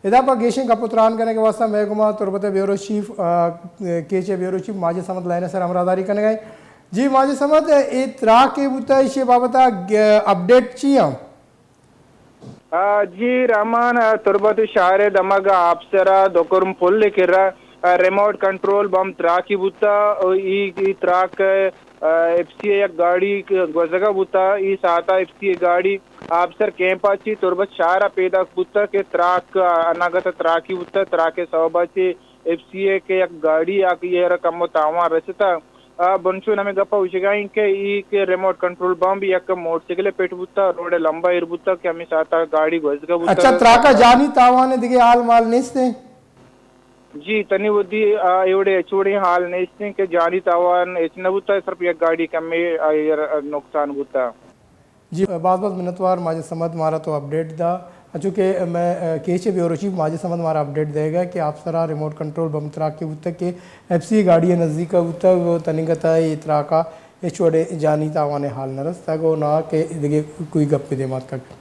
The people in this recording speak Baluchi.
ادا پہ گیشیں گپ و تران کنگ ءِ واستہ مئے گوما تربت ءِ بیورو چیف، آ، کیچ ءِ بیورو چیف ماجد صمد لائن ءِ سر ہمراہداری کنگ ءَ۔ جی ماجد صمد، اے تراک کہ بوتا، ایشی ءِ بابت ءَ گ-، اپڈیٹ چی آں؟ آ، جی رحمان، آ، تربت شہر ءِ دمگ ءَ آپسر ءَ دوکرم پل ءِ کرا، آ، ریموٹ کنٹرول بم تراکی بوتا۔ ای، ای تراک، آ، ایف سی ءِ یک گاڑی گوزگا بوتا۔ ای ساعتا ایف سی ءِ گاڑی آپسر کیمپ ءَ چی تربت شہر ءَ پیداک بوتا کہ تراک، آ، اناگت تراکی بوتا۔ تراک ءِ سوب ءَ چی ایف سی ءِ کہ یک گاڑی آ کہ ایرا کمو تاوان رستا۔ آ، بنچون ہمے گپ ءَ گوشگا ایں کہ ای کہ ریموٹ کنٹرول بم یک موٹر سائیکل ءَ پٹ بوتا، روڈ ءِ لمبا ایر بوتا کہ ہمے ساعتا گاڑی گوزگا بوتا۔ اچھا، تراکا جانی تاوان دگہ حال مال نیست ایں؟ جی، تنی ودی، آ، اے وڑے ہچ وڑیں حال نیست ایں کہ جانی تاوان ہچ نہ بوتا، صرف یک گاڑی کمے آئی ءَ را نقصان بوتا۔ جی، باز باز منتوار ماجد صمد، مارا تو اپڈیٹ دا۔ انچو کہ مئے، آ، کیچ ءِ بیورو چیف ماجد صمد مارا اپڈیٹ دئیگا کہ آپسرا ریموٹ کنٹرول بم تراک کہ بوتگ کہ ایف سی گاڑی ءِ نزدیک ءَ بوتگ و تننگتا اے تراکا ہچ وڑیں جانی تاوان ءِ حال نہ رستگ و نہ کہ دگہ کوئی گپ دیما اتکگ۔